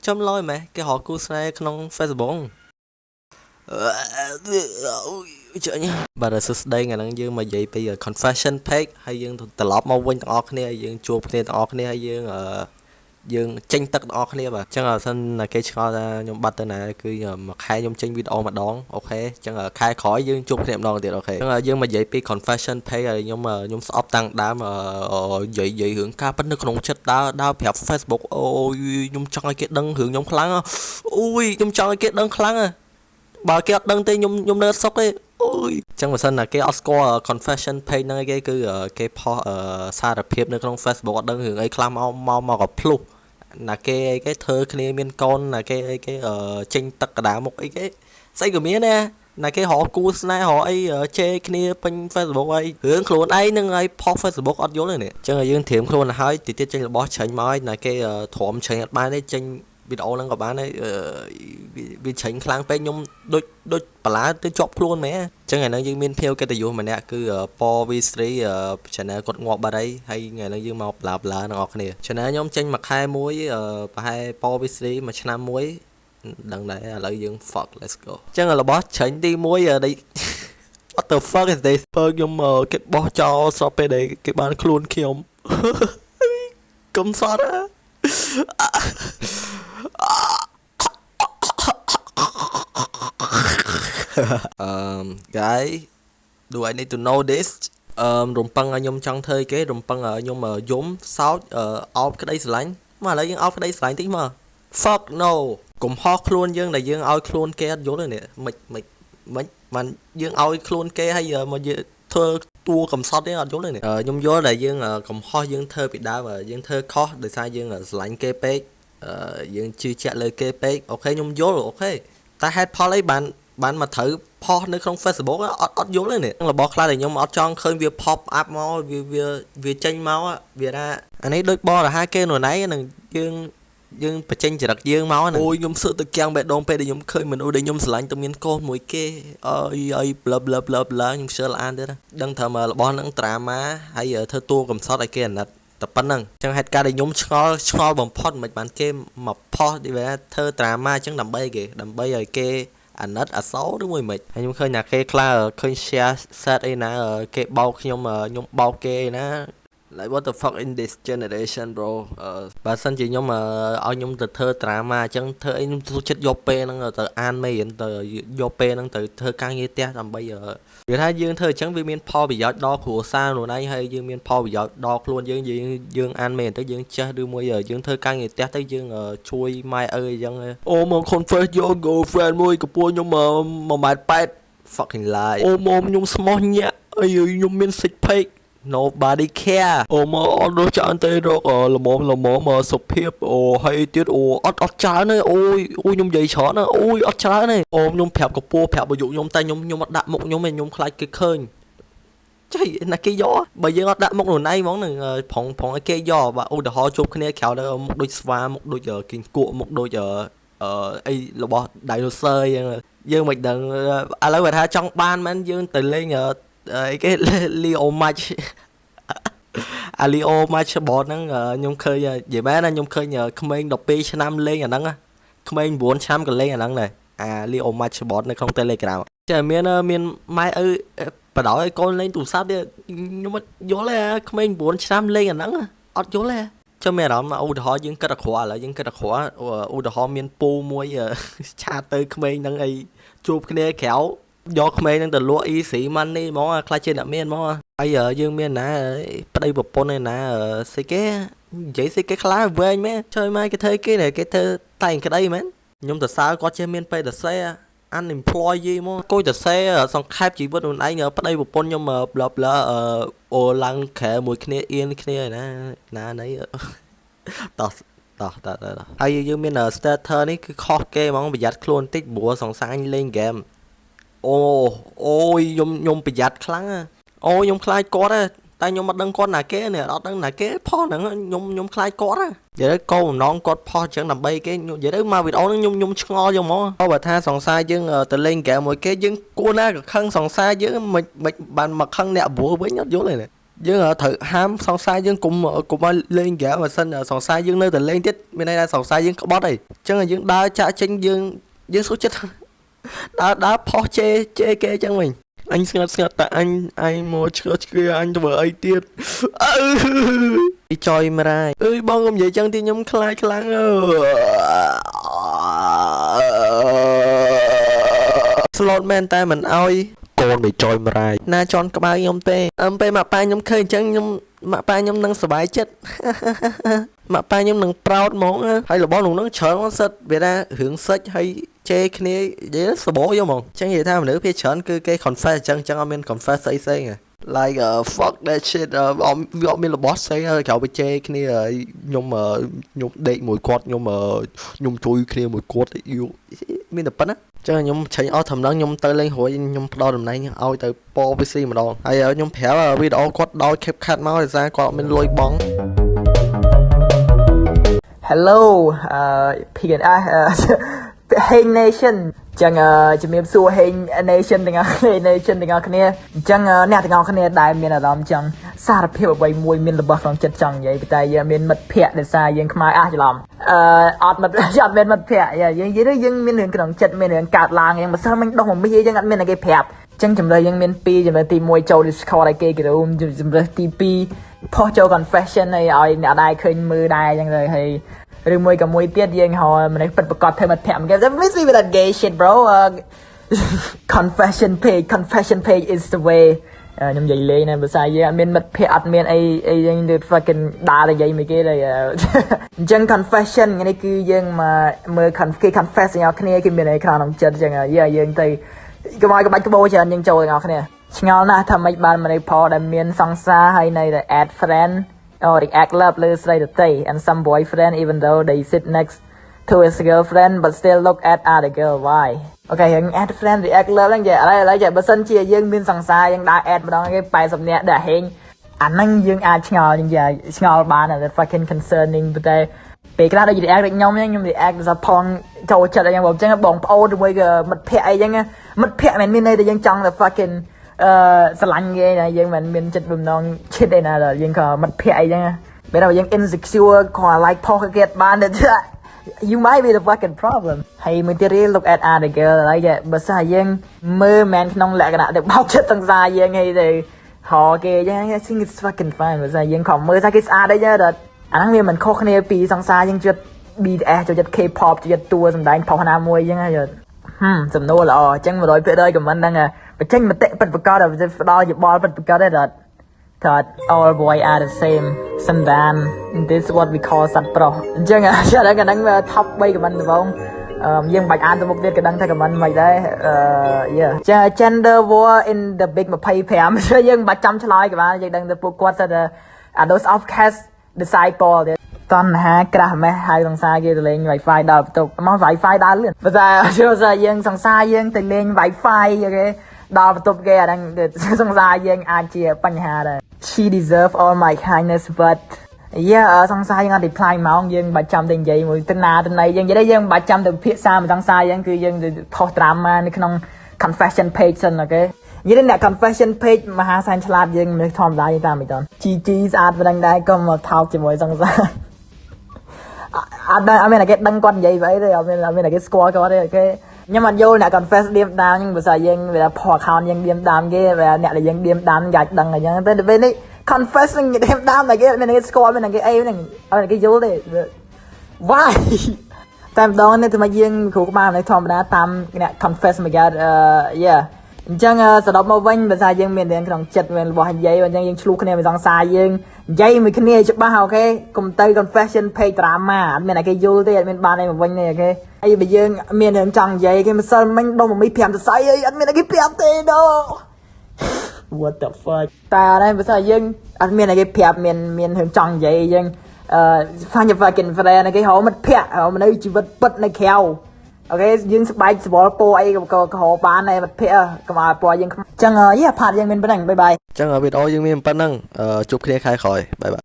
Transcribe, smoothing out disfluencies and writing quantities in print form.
ចំឡយម៉េះគេរកគូស្នេហ៍ក្នុង Facebook ចាញ់បាទសួស្តីថ្ងៃហ្នឹងយើងមកនិយាយពី confession page ហើយយើងត្រឡប់មកវិញទាំងអស់គ្នាហើយយើងជួបគ្នាទាំងអស់គ្នាហើយយើងអឺយើងចេញទឹកទាំងអស់គ្នាបាទអញ្ចឹងបើសិនណាគេឆ្ងល់ថាខ្ញុំបាត់ទៅណាគឺមួយខែខ្ញុំចេញវីដេអូម្ដង OK អញ្ចឹងខែក្រោយយើងជួបគ្នាម្ដងទៀត OK អញ្ចឹងយើងមកនិយាយពី confession page ហើយខ្ញុំខ្ញុំស្អប់តាំងដើមនិយាយរឿងការពិតនៅក្នុងចិត្តដើរដើរប្រាប់ Facebook អូយខ្ញុំចង់ឲ្យគេដឹងរឿងខ្ញុំខ្លាំងអូយខ្ញុំចង់ឲ្យគេដឹងខ្លាំងបើគេអត់ដឹងទេខ្ញុំខ្ញុំនៅសុកទេអូយអញ្ចឹងបើសិនណាគេអត់ស្គាល់ confession page ហ្នឹងឯងគេគឺគេផុសសារភាពនៅក្នុង Facebook អត់ដឹងរឿងអីខ្លះមកមកមកក៏ភ្លុះណាគេអីគេធ្វើគ្នាមានកូនណាគេអីគេចេញទឹកកដាមុខអីគេស្អីក៏មានដែរណាគេរកគូស្នេហ៍រកអីជេរគ្នាពេញ Facebook ហើយរឿងខ្លួនឯងនឹងឲ្យផុស Facebook អត់យល់ទេនេះអញ្ចឹងយើងត្រៀមខ្លួនទៅហើយតិចទៀតចេញរបស់ច្រាញ់មកហើយណាគេទ្រាំច្រាញ់អត់បានទេចេញវីដេអូហ្នឹងក៏បានដែរវាច្រាញ់ខ្លាំងពេកខ្ញុំដូចដូចបលាទៅជាប់ខ្លួនមែនអញ្ចឹងថ្ងៃហ្នឹងយើងមានភ្ញៀវកិត្តិយសម្នាក់គឺព V3 channel គាត់ងាប់បាត់ហើយហើយថ្ងៃហ្នឹងយើងមកបលាបលាទាំងអស់គ្នា channel ខ្ញុំចេញមួយខែមួយប្រហែលព V3 មួយឆ្នាំមួយដឹងដែរឥឡូវយើង fuck, let's go. អញ្ចឹងរបស់ច្រាញ់ទី1ដែល What the fuck is this? បើខ្ញុំគេបោះចោលស្របពេលដែលគេបានខ្លួនខ្ញុំកំសត់អឺ guy, do I need to know this? អឺរំពឹងឲ្យខ្ញុំចង់ធ្វើគេរំពឹងឲ្យខ្ញុំយំសោចអោបក្តីស្រឡាញ់មកឥឡូវយើងអោបក្តីស្រឡាញ់តិចមក fuck no. កំហុសខ្លួនយើងដែលយើងឲ្យខ្លួនគេអត់យល់ទេនេះមិនមិនមិនបានយើងឲ្យខ្លួនគេហើយមកយើងធ្វើតួកំសត់ទេអត់យល់ទេនេះខ្ញុំយល់ដែលយើងកំហុសយើងធ្វើពីដើមយើងធ្វើខុសដោយសារយើងស្រឡាញ់គេពេកយើងជឿជាក់លើគេពេក OK ខ្ញុំយល់ OK តែហេតុផលអីបានបានមកត្រូវផុសនៅក្នុង Facebook អត់អត់យល់ទេនេះរបស់ខ្លះដែលខ្ញុំអត់ចង់ឃើញវា pop up មកវាវាវាចេញមកវាថាអានេះដូចបរិហាគេនោះណៃនឹងយើងយើងបញ្ចេញចរិតយើងមកហ្នឹងអូយខ្ញុំសើទៅគាំងបេះដូងពេលដែលខ្ញុំឃើញមនុស្សដែលខ្ញុំស្រឡាញ់ទៅមានកូនមួយគេអើយអី bla bla bla bla ខ្ញុំខ្ជិលអានទៀតដឹងថាមករបស់ហ្នឹង drama ហើយធ្វើតួកំសត់ឲ្យគេអាណិតតែប៉ុណ្្នឹងអញ្ចឹងហេតុការណ៍ដែលខ្ញុំឆ្ងល់ឆ្ងល់បំផុតមិនបានគេមកផុសទីថាធ្វើ drama អញ្ចឹងដើម្បីគេដើម្បីឲ្យគេអាណិតអាសោឬមួយមិនហើយខ្ញុំឃើញណាគេខ្លះឃើញ share set អីណាគេបោកខ្ញុំខ្ញុំបោកគេអីណា like, what the fuck in this generation, bro? បើសិនជាខ្ញុំឲ្យខ្ញុំទៅធ្វើ drama អញ្ចឹងធ្វើអីខ្ញុំសុខចិត្តយកពេលហ្នឹងទៅអានមេរៀនទៅយកពេលហ្នឹងទៅធ្វើការងារផ្ទះដើម្បីវាថាយើងធ្វើអញ្ចឹងវាមានផលប្រយោជន៍ដល់គ្រួសារខ្លួនឯងហើយយើងមានផលប្រយោជន៍ដល់ខ្លួនយើងយើងយើងអានមេរៀនទៅយើងចេះឬមួយយើងធ្វើការងារផ្ទះទៅយើងជួយម៉ែឪអញ្ចឹងអូមក confess your girlfriend មួយកម្ពស់ខ្ញុំ1ម៉ែត្រ8 fucking lie. អូមកខ្ញុំស្មោះញាក់អីខ្ញុំមាន six pack, nobody care. អូមកអត់ដូចច្រើនទេរកល្មមល្មមសុភាពអូហើយទៀតអូអត់អត់ច្រើនទេអូយអូយខ្ញុំនិយាយច្រើនណាអូយអត់ច្រើនទេអូខ្ញុំប្រាប់កពស់ប្រាប់អាយុខ្ញុំតែខ្ញុំខ្ញុំអត់ដាក់មុខខ្ញុំទេខ្ញុំខ្លាចគេឃើញចៃណាគេយកបើយើងអត់ដាក់មុខខ្លួនឯងហ្មងនឹងប្រងប្រងឲ្យគេយកបើឧទាហរណ៍ជួបគ្នាក្រៅទៅមុខដូចស្វាមុខដូចគីងគក់មុខដូចអឺអីរបស់ dinosaur អញ្ចឹងយើងមិនដឹងឥឡូវបើថាចង់បានមែនយើងទៅលេងអីគេ Leo Match អា Leo Match bot ហ្នឹងខ្ញុំឃើញនិយាយមែនណាខ្ញុំឃើញក្មេង12ឆ្នាំលេងអាហ្នឹងក្មេង9ឆ្នាំក៏លេងអាហ្នឹងដែរអា Leo Match bot នៅក្នុង Telegram ចេះមានមានម៉ែឪបដ ாய் ឲ្យកូនលេងទូរស័ព្ទទៀតខ្ញុំអត់យល់ទេក្មេង9ឆ្នាំលេងអាហ្នឹងអត់យល់ទេចាំមានអារម្មណ៍ឧទាហរណ៍យើងគិតអាក្រក់ឥឡូវយើងគិតអាក្រក់ឧទាហរណ៍មានពូមួយ chat ទៅក្មេងហ្នឹងអីជួបគ្នាក្រៅយកក្មេងហ្នឹងទៅលក់ easy money ហ្មងខ្លាចជាអ្នកមានហ្មងហើយយើងមានណាប្តីប្រពន្ធឯណាស្អីគេនិយាយស្អីគេខ្លះវែងមែនជួយមកគេធ្វើគេគេធ្វើតែងក្តីមែនខ្ញុំទៅសើគាត់ចេះមានពេលទៅសេ unemployed មកគួយទៅសេសង្ខេបជីវិតខ្លួនឯងប្តីប្រពន្ធខ្ញុំ bla bla អូឡើងក្រែមួយគ្នាអៀនគ្នាណាណាណីតោះតោះតោះតោះហើយយើងមាន starter នេះគឺខុសគេហ្មងប្រយ័ត្នខ្លួនតិចព្រោះសង្សារលេងហ្គេមអូអូយខ្ញុំខ្ញុំប្រយ័ត្នខ្លាំងអូខ្ញុំខ្លាចគាត់តែខ្ញុំអត់ដឹងគាត់ណាគេនេះអត់ដឹងណាគេផុសហ្នឹងខ្ញុំខ្ញុំខ្លាចគាត់ណានិយាយទៅកោបំណងគាត់ផុសអញ្ចឹងដើម្បីគេនិយាយទៅមកវីដេអូហ្នឹងខ្ញុំខ្ញុំឆ្ងល់យកហ្មងបើថាសង្សារយើងទៅលេងហ្គេមមួយគេយើងគួរណាក៏ខឹងសង្សារយើងមិនមិនបានមកខឹងអ្នកព្រោះវិញអត់យល់ទេ យើងត្រូវហាមសង្សារយើងកុំកុំឲ្យលេងហ្គេមបើសិនសង្សារយើងនៅតែលេងទៀតមានន័យថាសង្សារយើងក្បត់ហើយអញ្ចឹងយើងដើរចាក់ចេញយើងយើងសុខចិត្តដើរដើរផុសជេជេគេអញ្ចឹងវិញអញស្ងាត់ស្ងាត់តែអញអញមកឆ្កឹះឆ្កៀអញធ្វើអីទៀតអឺចយមរាយអើយបងកុំនិយាយចឹងទៀតខ្ញុំខ្លាចខ្លាំងអើស្លូតមែនតែមិនអោយកូនមិនចយមរាយណាជន់ក្បាលខ្ញុំទេអឹមពេលម៉ាក់ប៉ាខ្ញុំឃើញអញ្ចឹងខ្ញុំម៉ាក់ប៉ាខ្ញុំនឹងសប្បាយចិត្ត ម៉ាក់ប៉ាខ្ញុំនឹង proud ហ្មងហើយរបស់នោះនឹងច្រើនសិតវាថារឿងសិចហើយជេរគ្នានិយាយសបោយកហ្មងអញ្ចឹងនិយាយថាមនុស្សភាគច្រើនគឺគេ confess អញ្ចឹងអញ្ចឹងអត់មាន confess ស្អីផ្សេងទេ like fuck that shit អត់វាអត់មានរបស់ផ្សេងហើយក្រៅពីជេរគ្នាហើយខ្ញុំខ្ញុំដេកមួយគាត់ខ្ញុំខ្ញុំជួយគ្នាមួយគាត់យូមានតែប៉ុណ្ណាចឹងខ្ញុំឆេញអស់ត្រឹមហ្នឹងខ្ញុំទៅលេងរួចខ្ញុំផ្ដល់តំណែងឲ្យទៅព PC ម្ដងហើយខ្ញុំប្រាប់វីដេអូគាត់ដោយ CapCut មកដោយសារគាត់អត់មានលុយបង់ Hello អឺ PNS អឺ Hey Nation ចឹងជំរាបសួរ Hey Nation ទាំងអស់គ្នា Nation ទាំងអស់គ្នាអញ្ចឹងអ្នកទាំងអស់គ្នាដែលមានអារម្មណ៍ចង់សារភាពអ្វីមួយមានរបស់ក្នុងចិត្តចង់និយាយតែយើងមានមិត្តភ័ក្តិដោយសារយើងខ្មៅអះច្រឡំអឺអត់មិត្តអត់មានមិត្តភ័ក្តិយើងនិយាយទៅយើងមានរឿងក្នុងចិត្តមានរឿងកើតឡើងយ៉ាងម្សិលមិញដោះមកមីយើងអត់មានតែគេប្រាប់ចឹងជំរឿយើងមាន2ជំរឿទី1ចូល Discord ឲ្យគេក្រុមជំរឿទី2ផុសចូល confession ឲ្យឲ្យអ្នកដែរឃើញមើលដែរចឹងទៅហើយឬមួយក៏មួយទៀតយើងហៅមនុស្សពិតប្រកបធ្វើមិត្តភក្តិគេ Miss me with that gay shit, bro. Confession page, confession page is the way. ខ្ញុំនិយាយលេងណាភាសាយើងអត់មានមិត្តភក្តិអត់មានអីអីយើងទៅ fucking ដើរទៅនិយាយមួយគេទេអញ្ចឹង confession ថ្ងៃនេះគឺយើងមកមើល គេ confess ទាំងអស់គ្នាគេមានអីខ្លះក្នុងចិត្តអញ្ចឹងយើងទៅកុំឲ្យកបាច់ក្បោច្រើនយើងចូលទាំងអស់គ្នាឆ្ងល់ណាស់ថាម៉េចបានមនុស្សផលដែលមានសង្សារហើយនៅតែ add friend or react love លើស្រីដទៃ and some boyfriend, even though they sit next to his girlfriend, but still look at other girl. Why? Okay រឿង add friend react love ហ្នឹងចេះឥឡូវឥឡូវចេះបើសិនជាយើងមានសង្សារយើងដើរ add ម្ដងគេ80នាក់ដែលហេងអាហ្នឹងយើងអាចឆ្ងល់យើងឆ្ងល់បាន that fucking concerning ប៉ុន្តែពេលខ្លះដូច react ដូចខ្ញុំហ្នឹងខ្ញុំ react ដោយសារផងចូលចិត្តអីចឹងបងអញ្ចឹងបងប្អូនឬមួយក៏មិត្តភ័ក្តិអីចឹងមិត្តភ័ក្តិមិនមានន័យថាយើងចង់តែ fucking អឺស្រឡាញ់គេណាយើងមិនមានចិត្តបំណងឈិតអីណាដល់យើងក៏មិត្តភ័ក្តិអីចឹងពេលដល់យើង insecure គ្រាន់ like ផុសគេបានទេ you might be the fucking problem. ហើយមួយទៀត look at other girl ឥឡូវចេះបើសិនយើងមើលមិនក្នុងលក្ខណៈទៅបោកចិត្តសង្សារយើងអីទៅហៅគេចឹង I think it's fucking fine. បើសិនយើងខំមើលថាគេស្អាតអីចឹងដល់អាហ្នឹងវាមិនខុសគ្នាពីសង្សារយើងចិត្ត BTS ចូលចិត្ត K-pop ចូលចិត្តតួសម្ដែងផុសណាមួយចឹងហើយហឹមសំណួរល្អអញ្ចឹង100% comment ហ្នឹងបញ្ចេញមតិពិតប្រាកដផ្ដល់យោបល់ពិតប្រាកដទេដល់ថា all boy are the same សន្តាន this what we call សត្វប្រុសអញ្ចឹងអាហ្នឹង top 3 comment ដំបូងអឺយើងមិនបាច់អានទៅមុខទៀតក៏ដឹងថា comment មិនដែរអឺ yeah ចា gender war in the big 25យើងមិនបាច់ចាំឆ្លើយក៏បានយើងដឹងតែពួកគាត់សិតតែ those outcast disciple ទៀតតណ្ហាក្រាស់ម៉េះហើយសង្សារគេទៅលេង Wi-Fi ដល់បន្ទប់មក Wi-Fi ដើរលឿនបើតែបើតែយើងសង្សារយើងទៅលេង Wi-Fi okay ដល់បន្ទប់គេអាហ្នឹងសង្សារយើងអាចជាបញ្ហាដែរ She deserve all my kindness, but yeah សង្សារយើងអត់ reply ហ្មងយើងមិនបាច់ចាំទៅនិយាយមួយទៅណាទៅណីយើងនិយាយយើងមិនបាច់ចាំទៅពិភាក្សាមួយសង្សារយើងគឺយើងទៅផុស drama នៅក្នុង confession page សិន okay និយាយអ្នក confession page មហាសែនឆ្លាតយើងមនុស្សធម្មតាយើងតាមមិនតន់ GG ស្អាតប៉ុណ្ណឹងដែរក៏មកថោកជាមួយសង្សារអត់ដឹងអត់មានតែគេដឹងគាត់និយាយស្អីទេអត់មានអត់មានតែគេស្គាល់គាត់ទេ okay ខ្ញុំអត់យល់អ្នក confess ឌៀមដាមហ្នឹងបើស្អីយើងវាផុស account យើងឌៀមដាមគេវាអ្នកដែលយើងឌៀមដាមយ៉ាច់ដឹងអញ្ចឹងតែពេលនេះ confess នឹងឌៀមដាមតែគេមានគេស្គាល់មានគេអីហ្នឹងអត់គេយល់ទេ why តែម្ដងនេះធ្វើមកយើងគ្រូក្បាលនៅធម្មតាតាមអ្នក confess មកយ៉ាអឺ yeah អញ្ចឹងសរុបមកវិញបើថាយើងមានរឿងក្នុងចិត្តមានរបស់និយាយអញ្ចឹងយើងឆ្លោះគ្នាមួយសង្សារយើងនិយាយមួយគ្នាច្បាស់ okay កុំទៅ confession page drama អត់មានតែគេយល់ទេអត់មានបានអីមកវិញទេ okay ហើយបើយើងមានរឿងចង់និយាយគេម្សិលមិញដុំមី5សរសៃអីអត់មានតែគេប្រាប់ទេដល់ what the fuck តែអត់ដែរបើថាយើងអត់មានតែគេប្រាប់មានមានរឿងចង់និយាយយើងអឺ find your fucking friend គេហៅមិត្តភក្តិហៅមនុស្សជីវិតពិតនៅក្រៅ okay យើងស្បែកសវលពោអីក៏ក៏រកបានដែរមិត្តភក្តិកុំឲ្យពណ៌យើងចឹង yeah ផាតយើងមានប៉ុណ្ណឹង bye bye. ចឹងវីដេអូយើងមានប៉ុណ្ណឹងជួបគ្នាខែក្រោយ bye bye.